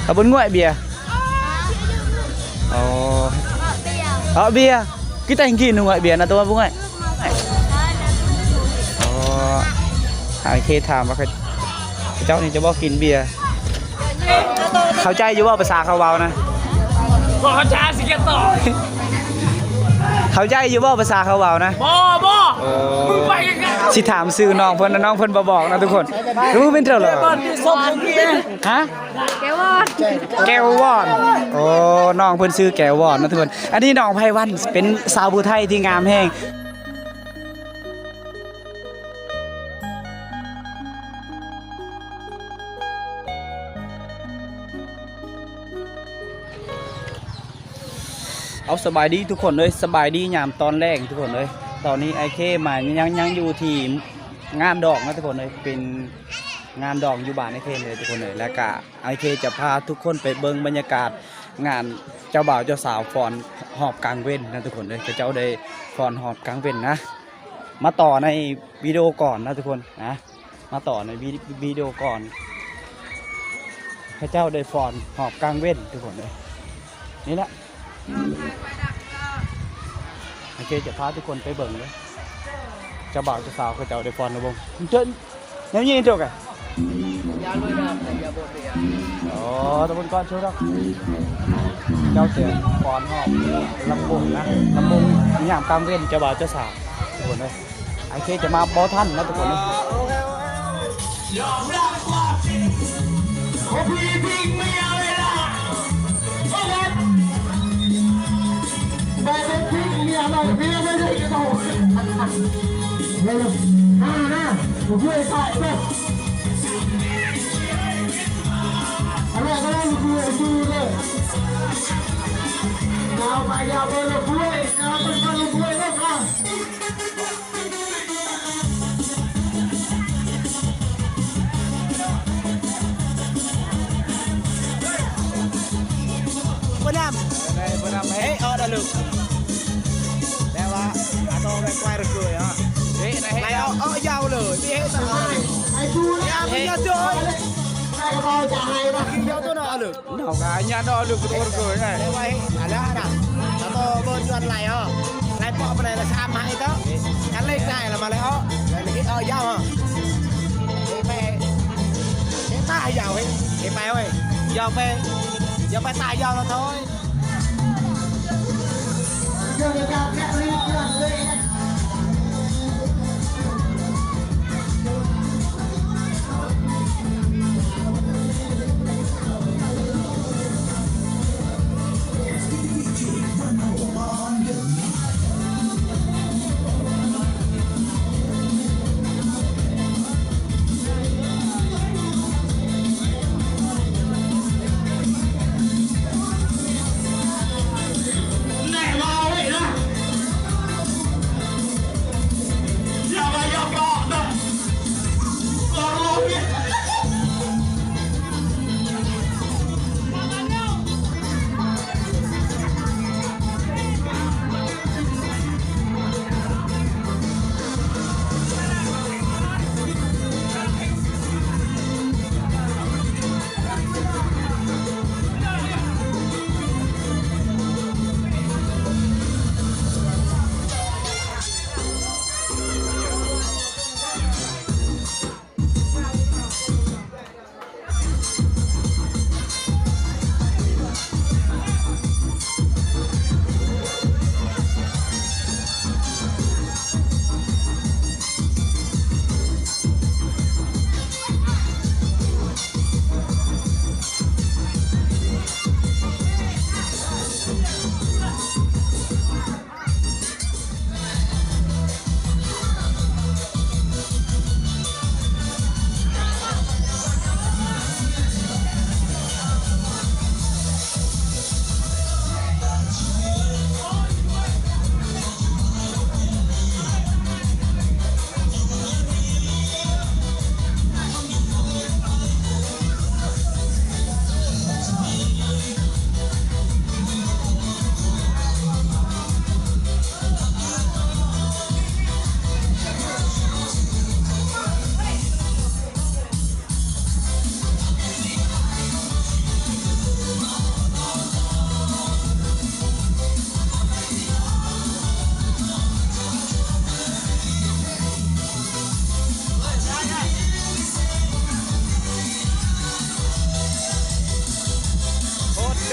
ເອົາບຸນງວຍເບຍ. ອໍ ເອົາເບຍ. ຄືແຕ່ງກິນງວຍເບຍນະ ແຕ່ວ່າບຸນງວຍ. ອໍ ໂອເຄ ຖາມວ່າເຂົາເຈົ້ານີ້ຈະບໍ່ກິນເບຍ. ເຂົ້າໃຈຢູ່ບໍ່ພາສາເຂົາເວົ້ານະ? ບໍ່ເຂົ້າໃຈ ຊິກຽດຕໍ່. ເຂົ້າໃຈຢູ່ບໍ່ພາສາເຂົາເວົ້ານະ? ບໍ່ ບໍ່. ໂອ້ ມຶງໄປໄກໆ. ຊິຖາມຊື່ນ້ອງເພິ່ນນະ ນ້ອງເພິ່ນບໍ່ບອກນະທຸກຄົນ. ຮູ້ເປັນເທົ່າໃດ? ຮະ? ແກວວອນ ແກວວອນ. ໂອ້ ນ້ອງເພິ່ນຊື່ແກວວອນນະທຸກຄົນ. ອັນນີ້ນ້ອງໄພວັນ ເປັນສາວຜູ້ໄທທີ່ງາມແຮງ. ເອົາ ສະບາຍດີທຸກຄົນເອີຍ ສະບາຍດີຍາມຕອນແລງທຸກຄົນເອີຍ. ຕອນນີ້ອ້າຍເຄມາ ຍັງ ຍັງຢູ່ທີ່ງານດອງນະທຸກຄົນເອີຍ ເປັນງານດອງຢູ່ບ້ານອ້າຍເຄເລີຍທຸກຄົນເອີຍ. ແລ້ວກະອ້າຍເຄຈະພາທຸກຄົນໄປເບິ່ງບັນຍາກາດງານເຈົ້າບ່າວເຈົ້າສາວຟ້ອນຮອບກາງເວັນນະທຸກຄົນເອີຍ. ເຂົາເຈົ້າໄດ້ຟ້ອນຮອບກາງເວັນນະ. ມາຕໍ່ໃນວິດີໂອກ່ອນນະທຸກຄົນນະ. ມາຕໍ່ໃນວິ ວິດີໂອກ່ອນ ເຂົາເຈົ້າໄດ້ຟ້ອນຮອບກາງເວັນທຸກຄົນເອີຍ. ນີ້ແຫຼະ ໂອເຄ ຈະພາທຸກຄົນໄປເບິ່ງເດີ ເຈົ້າບ່າວເຈົ້າສາວເຂົາເຈົ້າໄດ້ຟ້ອນລຳວົງ. ເດີນ ແນວນີ້ໂຕກະ ອໍ ຕະບົນກ່ອນໂຊດອກ ເຈົ້າຈະຟ້ອນຮອບລຳວົງນະ ລຳວົງຍາມກາງເວັນ ເຈົ້າບ່າວເຈົ້າສາວ ທຸກຄົນເອີຍ. ໂອເຄ ຈະມາບໍ່ທັນນະທຸກຄົນເອີຍ. ຍອມຮັບຄວາມຈິງ ໂອ້ ພີ່ພິງເມຍເລີຍລະ ໂອ້ ໄປເປັນພິງເມຍເລີຍ ເມຍໄດ້ກະໂຕ ເອີ ມານະ ຜູ້ຊ່ວຍໃສ່ເດີ ອະໄລກໍໄດ້ ຜູ້ຊ່ວຍຢູ່ເດີ ເອົາໄປ ຢ່າໄປລະ ຜູ້ຊ່ວຍ ເອົາໄປ ຜູ້ຊ່ວຍເດີ. ບໍ່ນຳ ເຮີ້ຍ ອອກດາລຸ ແຕ່ວ່າອາໂຕໄປຄວາຍຣະເກີຍ ເຮີ້ຍ ໄປອອກ ອອກຍາວເລີຍ ເຮັດຕະຫຼອດ ເຮັດ ເຮັດ ເຮັດໂດຍ ຍາວໂຕນອກເລີຍ. ເນາະ ກະຍາດອກ ຫຼື ປະຕູ ເກີຍໄດ້ ໄດ້ໄວ ອັນນັ້ນນະ ລະໂຕເບິ່ງຍອດໄລອອກ ໄລເປາະປານໃດລະ ສາມໄຮເນາະ ຄັນເລກໄດ້ລະມາແລ້ວອອກ ເຮັດອອກຍາວ ເຮັດໄປ ເຮັດຕາຍາວ ເຮັດ ເຮັດໄປເວີຍ ຢອກໄປ ຢອກໄປຕາຍາວລະໂຕຍ.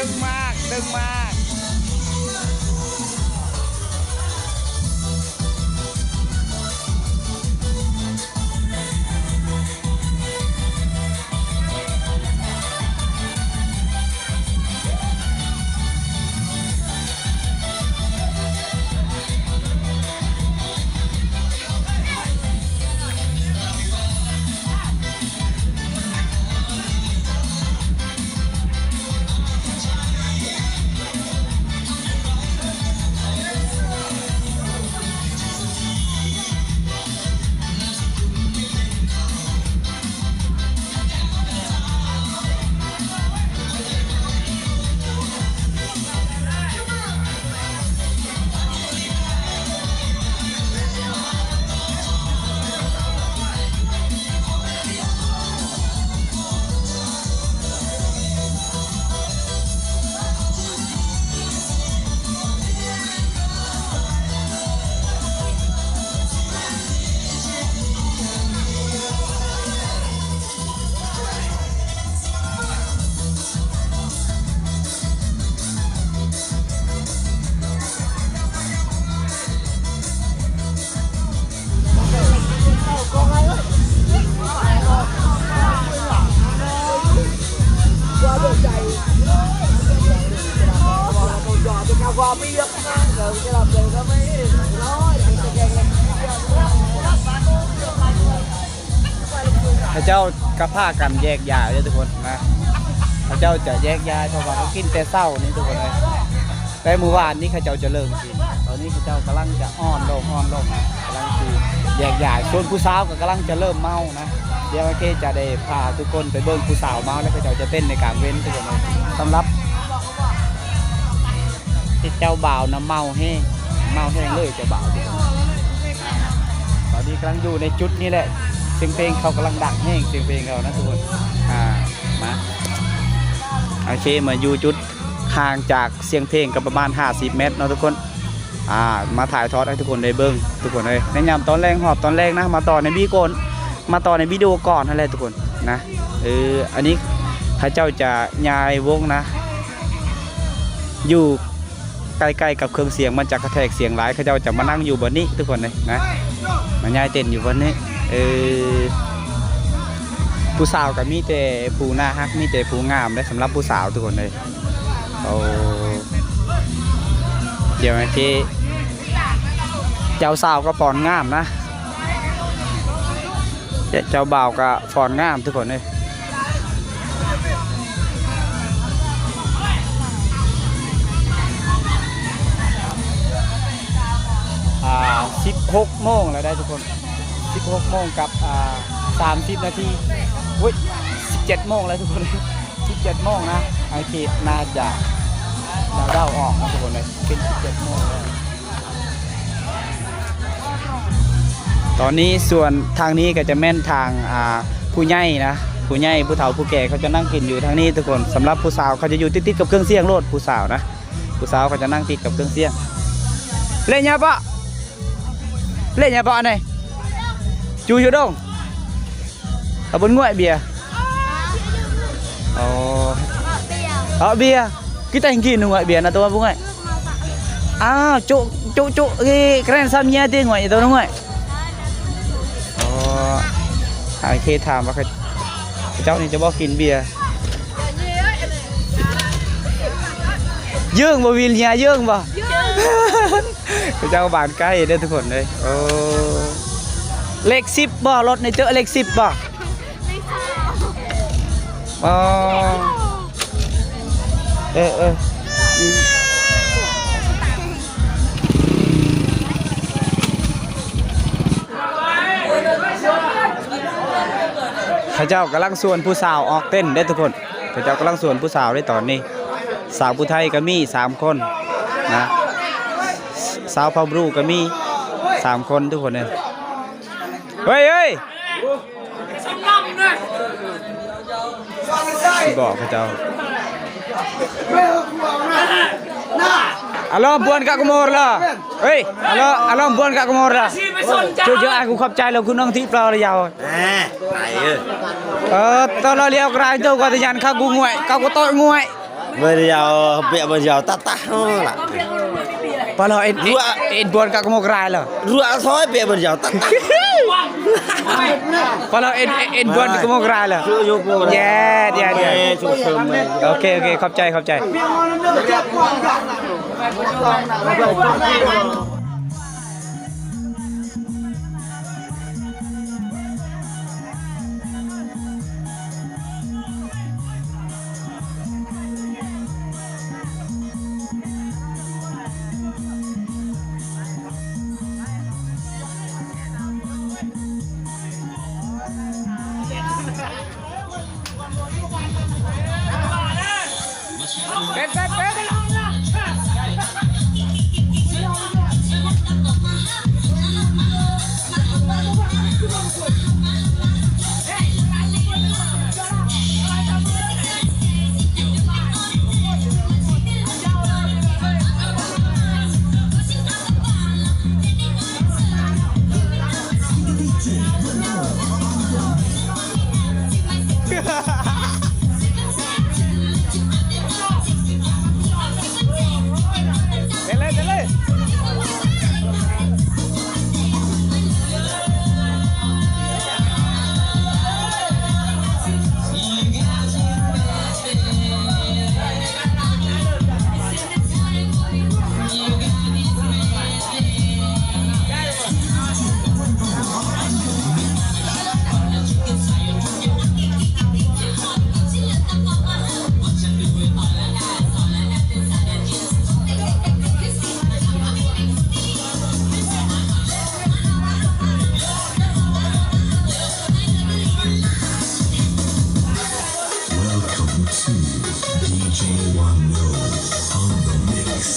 ຕຶງມາກ ຕຶງມາກ. ເຂົາເຈົ້າກໍພາກັນແຍກຍ້າຍເດີທຸກຄົນນະ ເຂົາເຈົ້າຈະແຍກຍ້າຍ ເພາະວ່າເຂົາກິນແຕ່ເຊົ້ານີ້ທຸກຄົນເອີຍ ແຕ່ມື້ວານນີ້ເຂົາເຈົ້າຈະເລີ່ມກິນ ຕອນນີ້ເຂົາເຈົ້າກຳລັງຈະອ່ອນລົງ ອ່ອນລົງ ກຳລັງຊິແຍກຍ້າຍ ສ່ວນຜູ້ສາວກໍກຳລັງຈະເລີ່ມເມົານະ ດຽວໂອເຄຈະໄດ້ພາທຸກຄົນໄປເບິ່ງຜູ້ສາວເມົາ ແລ້ວເຂົາເຈົ້າຈະເຕັ້ນໃນກາງເວັນທຸກຄົນເອີຍ ສຳລັບ ເຈົ້າບ່າວນະເມົາແຮງ ເມົາແຮງເລີຍເຈົ້າບ່າວ. ຕອນນີ້ກຳລັງຢູ່ໃນຈຸດນີ້ແຫຼະ ສຽງເພງເຂົາກຳລັງດັງແຮງ ສຽງເພງເຂົານະທຸກຄົນ ອ່າ ມາ ໂອເຄ ມາຢູ່ຈຸດຫ່າງຈາກສຽງເພງກໍປະມານຫ້າສິບແມັດເນາະທຸກຄົນ ອ່າ ມາຖ່າຍທອດໃຫ້ທຸກຄົນໄດ້ເບິ່ງທຸກຄົນເອີຍ ໃນຍາມຕອນແລງ ຮອບຕອນແລງນະ ມາຕໍ່ໃນວີໂກນ ມາຕໍ່ໃນວິດີໂອກ່ອນຫັ້ນແຫຼະທຸກຄົນນະ ເອີ ອັນນີ້ເຂົາເຈົ້າຈະຍ້າຍວົງນະ ຢູ່ໃກ້ໆກັບເຄື່ອງສຽງ ມັນຈະກະແທກສຽງຫຼາຍ ເຂົາເຈົ້າຈະມານັ່ງຢູ່ບ່ອນນີ້ທຸກຄົນເອີຍນະ ມາຍ້າຍເຕັ້ນຢູ່ບ່ອນນີ້ ເອີ ຜູ້ສາວກໍມີແຕ່ຜູ້ໜ້າຮັກ ມີແຕ່ຜູ້ງາມເດ້ ສຳລັບຜູ້ສາວທຸກຄົນເອີຍ ໂອ້ ດຽວນະທີ່ເຈົ້າສາວກໍຟ້ອນງາມນະ ເຈົ້າ ເຈົ້າບ່າວກໍຟ້ອນງາມທຸກຄົນເອີຍ ອ່າ ສິບຫົກໂມງແລ້ວໄດ໋ທຸກຄົນ ສິບຫົກໂມງກັບ ອ່າ ສາມສິບນາທີ ໂອ້ຍ ສິບເຈັດໂມງແລ້ວທຸກຄົນ ສິບເຈັດໂມງນະ ໂອເຄ ໜ້າຈະເດົາໆອອກນະທຸກຄົນເອີຍ ເປັນສິບເຈັດໂມງແລ້ວ. ຕອນນີ້ສ່ວນທາງນີ້ກໍຈະແມ່ນທາງ ອ່າ ຜູ້ໃຫຍ່ນະ ຜູ້ໃຫຍ່ ຜູ້ເຖົ້າຜູ້ແກ່ ເຂົາຈະນັ່ງກິນຢູ່ທາງນີ້ທຸກຄົນ ສຳລັບຜູ້ສາວເຂົາຈະຢູ່ຕິດໆກັບເຄື່ອງສຽງໂລດ ຜູ້ສາວນະ ຜູ້ສາວເຂົາຈະນັ່ງຕິດກັບເຄື່ອງສຽງ ເລຍຍາປະ ເລຍຍາປະອັນໃດ ຈູຢູ່ດົງ Abon nguek bia? Oh. Awak bia. Kita ingki nu nguek bia na tu abon nguek. Ah, cuk cuk cuk ke keren samnya ti nguek itu nguek. Oh. ໂອເຄ ຖາມວ່າເຂົາເຈົ້ານີ້ຈະບໍ່ກິນເບຍ ເຢິງບໍ່ ວິນເຍຍ ເຢິງບໍ່? ເຂົາເຈົ້າບ້ານໃກ້ເດີທຸກຄົນເອີຍ ໂອ້ ເລກສິບບໍ່? ລົດນີ້ເຈີເລກສິບບໍ່? ອໍ ເອີ ເອີ ເຂົາເຈົ້າກຳລັງຊວນຜູ້ສາວອອກເຕັ້ນເດ້ທຸກຄົນ ເຂົາເຈົ້າກຳລັງຊວນຜູ້ສາວເດ້ຕອນນີ້ ສາວຜູ້ໄທກໍມີສາມຄົນນະ ສາວເຜົ່າບຣູກໍມີສາມຄົນທຸກຄົນເອີຍ ເຮີ້ຍ ເຮີ້ຍ ຊິບອກເຂົາເຈົ້າ Alô, buôn gạo có mor là. Ê, alô, alô, buôn gạo có mor là. Chú, chú, ai cũng khắp trai là cứ nâng thị plau là giàu. À, phải ư. Ờ, tao lo liao cái rai tao qua tao nhắn khắp gu nguội, khắp gu tội nguội. Bơr yau, bek bơr yau, tah tah la. Pala en, en buôn ka kmo krai la. Ruak soi bek bơr yau, tah tah. Pala en, en buôn ka kmo krai la. ເຢ້ ເຢ້ ເຢ້ ໂອເຄ ໂອເຄ ຂອບໃຈ ຂອບໃຈ. Welcome to D J One Low on the mix.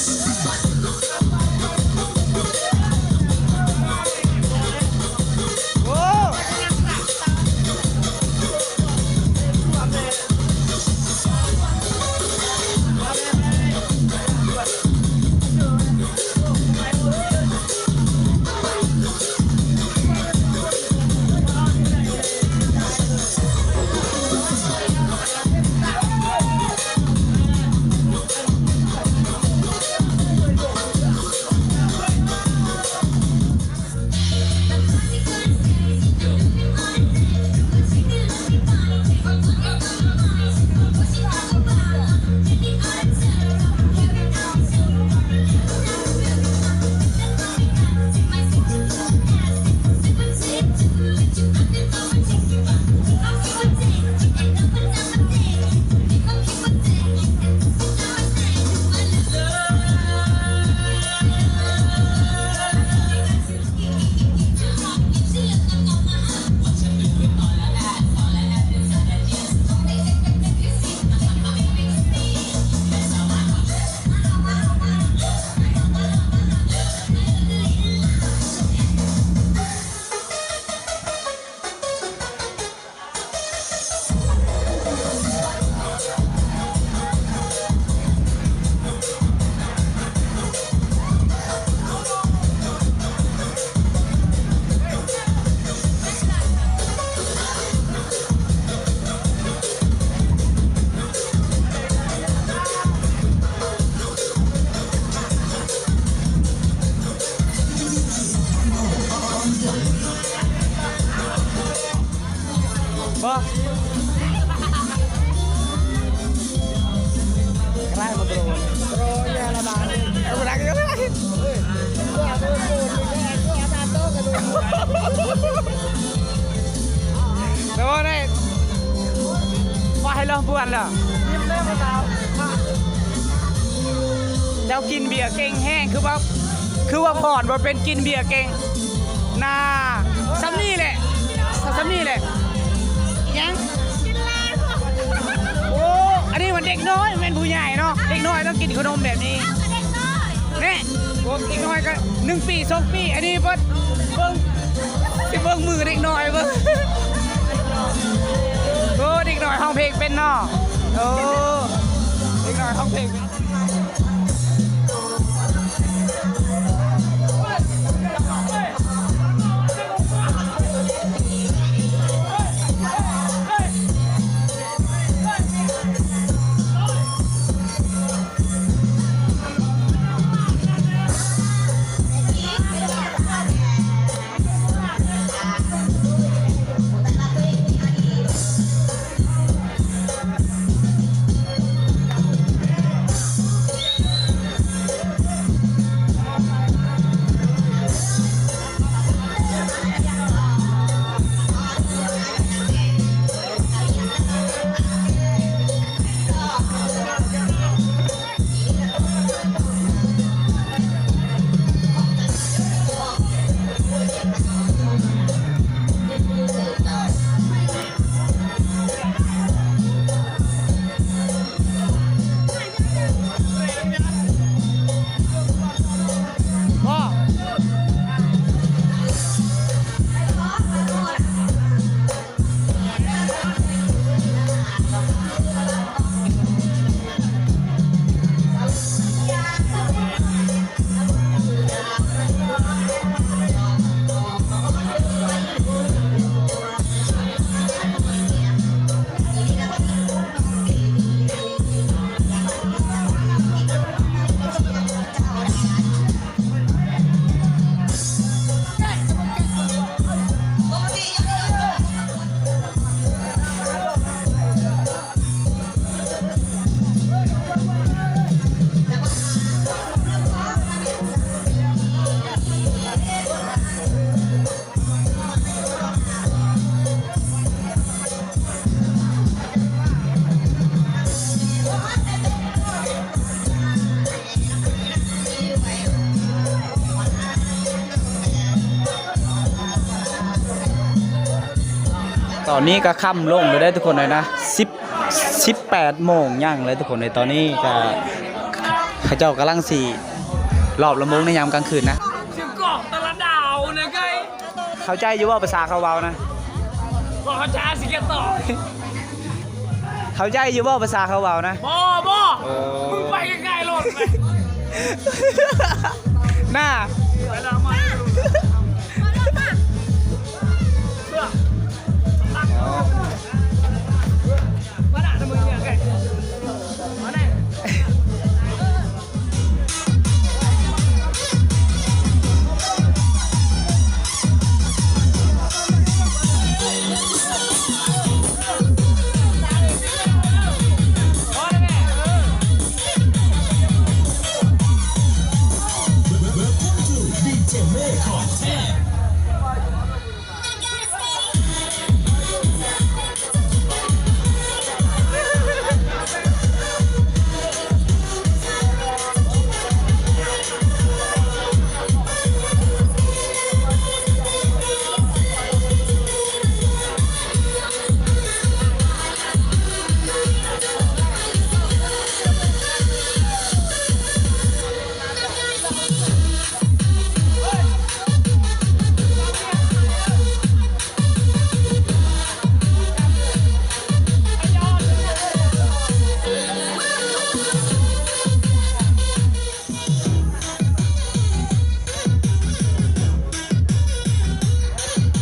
ໂດຍ ວ່າໃຫ້ລອງບວນເນາະ. ເຈົ້າກິນເບຍເກັ່ງແຮງ ຄືວ່າ ຄືວ່າພອນບໍ່ເປັນ ກິນເບຍເກັ່ງ. ໜ້າ ສ່ຳນີ້ແຫຼະ ສ່ຳນີ້ແຫຼະ. ຫຍັງ? ໂອ້ ອັນນີ້ມັນເດັກນ້ອຍ ແມ່ນຜູ້ໃຫຍ່ເນາະ. ເດັກນ້ອຍຕ້ອງກິນຂະໜົມແບບນີ້. ເດັກນ້ອຍ ແນ່ ໂອ້ ເດັກນ້ອຍກໍໜຶ່ງປີ ສອງປີ ອັນນີ້ເພິ່ນ ເບິ່ງ ຊິເບິ່ງມືເດັກນ້ອຍເບິ່ງ. ໂອ້ ເດັກນ້ອຍຮ້ອງເພງເປັນເນາະ. ໂອ້ ເດັກນ້ອຍຮ້ອງເພງເປັນ. ຕອນນີ້ກໍຄ່ຳລົງແລ້ວເດ້ທຸກຄົນເອີຍນະ ສິບ ສິບແປດໂມງຍັງເລີຍທຸກຄົນເອີຍ. ຕອນນີ້ກໍເຂົາເຈົ້າກຳລັງຊິລອບລຳວົງໃນຍາມກາງຄືນນະ. ເຂົ້າໃຈຢູ່ບໍ່ພາສາເຂົາເວົ້ານະ? ເຂົ້າໃຈຢູ່ບໍ່ພາສາເຂົາເວົ້ານະ? ບໍ່ ບໍ່. ໂອ້ ມຶງໄປໄກໆໂລດ ນະ.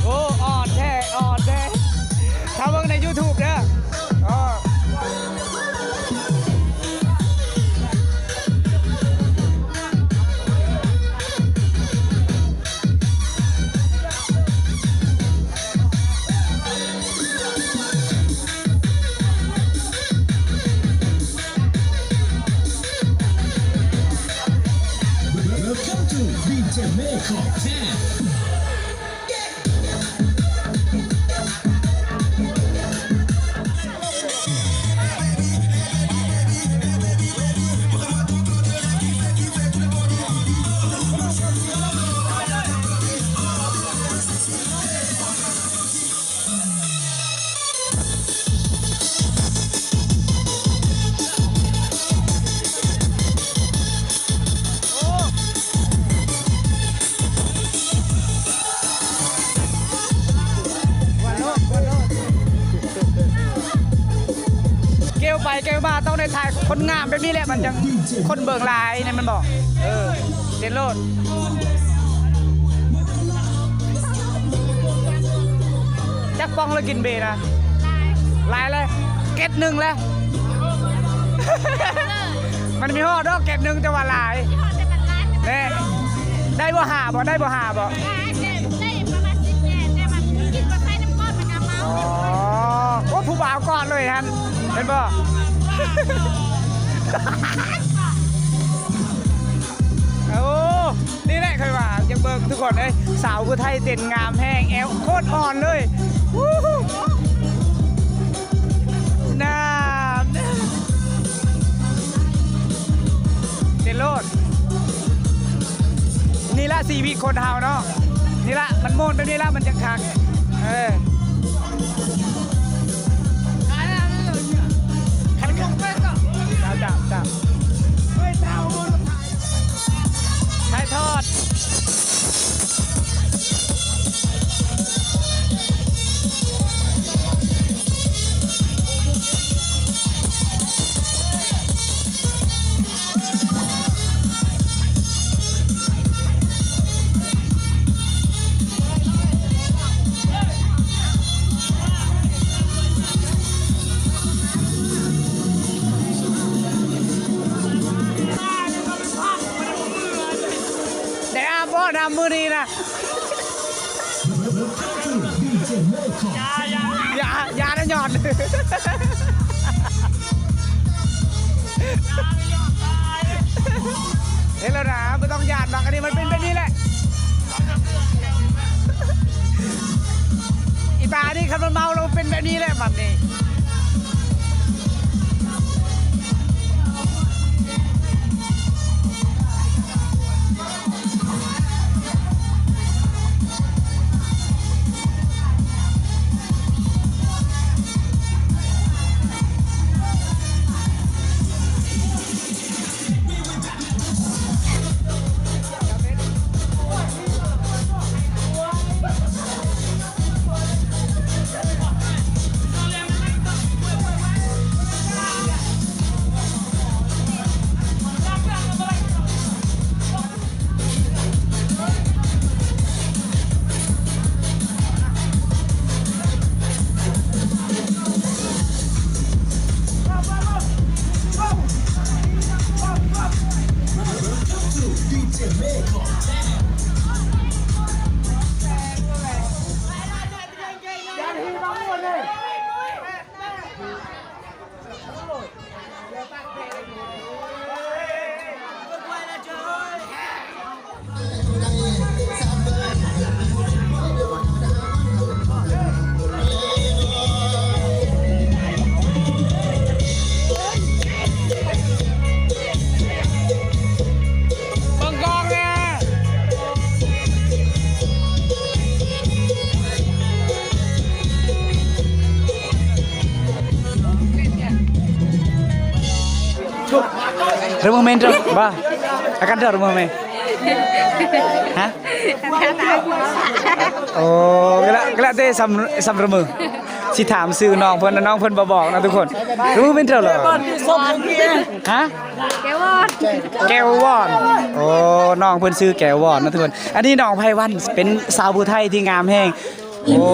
ໂອ້ ອ່ອນແທ້ ອ່ອນແທ້ ຖ້າເບິ່ງໃນຢູທູບເດີ. ອໍ Welcome to ດີເຈ ເມ ຂອງແທ້. ເກວໄປເກວມາຕ້ອງໄດ້ຖ່າຍຄົນງາມແບບນີ້ແຫຼະ ມັນຈັ່ງຄົນເບິ່ງຫຼາຍນີ້ແມ່ນບໍ່? ເອີ ເຕັ້ນໂລດ. ຈັກປ່ອງລະກິນເບນະ? ຫຼາຍ ຫຼາຍເລີຍ ເກັດໜຶ່ງແຫຼະ. ມັນມີຮອດດອກເກັດໜຶ່ງ ແຕ່ວ່າຫຼາຍ. ແນ່ ໄດ້ບໍ່ຫ້າບໍ່? ໄດ້ບໍ່ຫ້າບໍ່? ໄດ້ ໄດ້ປະມານສິບແກ່ ແຕ່ວ່າກິນບໍ່ໃສ່ນ້ຳກ້ອນມັນກໍເມົາ. ອໍ ໂອ້ ຜູ້ບ່າວກ່ອນເລີຍຫັ້ນ ເຫັນບໍ່? ໂອ້ ນີ້ແຫຼະຂ້ອຍວ່າຢາກເບິ່ງທຸກຄົນເອີຍ ສາວຜູ້ໄທເຕັ້ນງາມແຮງ ແອວໂຄດອ່ອນເລີຍ. ວູ້ ນາມ ເຕັ້ນໂລດ. ນີ້ລະຊີວິດຄົນເຮົາເນາະ ນີ້ລະມັນມ່ວນແບບນີ້ລະມັນຈັ່ງຄັກ. ເອີ ເຈົ້າ ເຈົ້າ ເຈົ້າ ຖ່າຍທອດ. ໄດ້ອາບບໍ່ນ້ຳມື້ນີ້ນະ? ຢ່າ ຢ່ານະ ຍ້ອນ ເຫັນແລ້ວນະ ບໍ່ຕ້ອງຢ້ານດອກ ອັນນີ້ມັນເປັນແບບນີ້ແຫຼະ. ອີຕານີ້ຄັນມັນເມົາແລ້ວເປັນແບບນີ້ແຫຼະບັດນີ້. ເ Rumah Mendro, bah. Akan ada rumah me. Hah? Oh, kala kala te sam sam rumah. ຊິຖາມຊື່ນ້ອງເພິ່ນ ນ້ອງເພິ່ນບໍ່ບອກນະທຸກຄົນ. Rumah Mendro ເລີຍ. ຮະ? ແກ້ວວອນ ແກ້ວວອນ. ໂອ້ ນ້ອງເພິ່ນຊື່ແກ້ວວອນນະທຸກຄົນ. ອັນນີ້ນ້ອງໄພວັນ ເປັນສາວຜູ້ໄທທີ່ງາມແຮງ. ໂອ້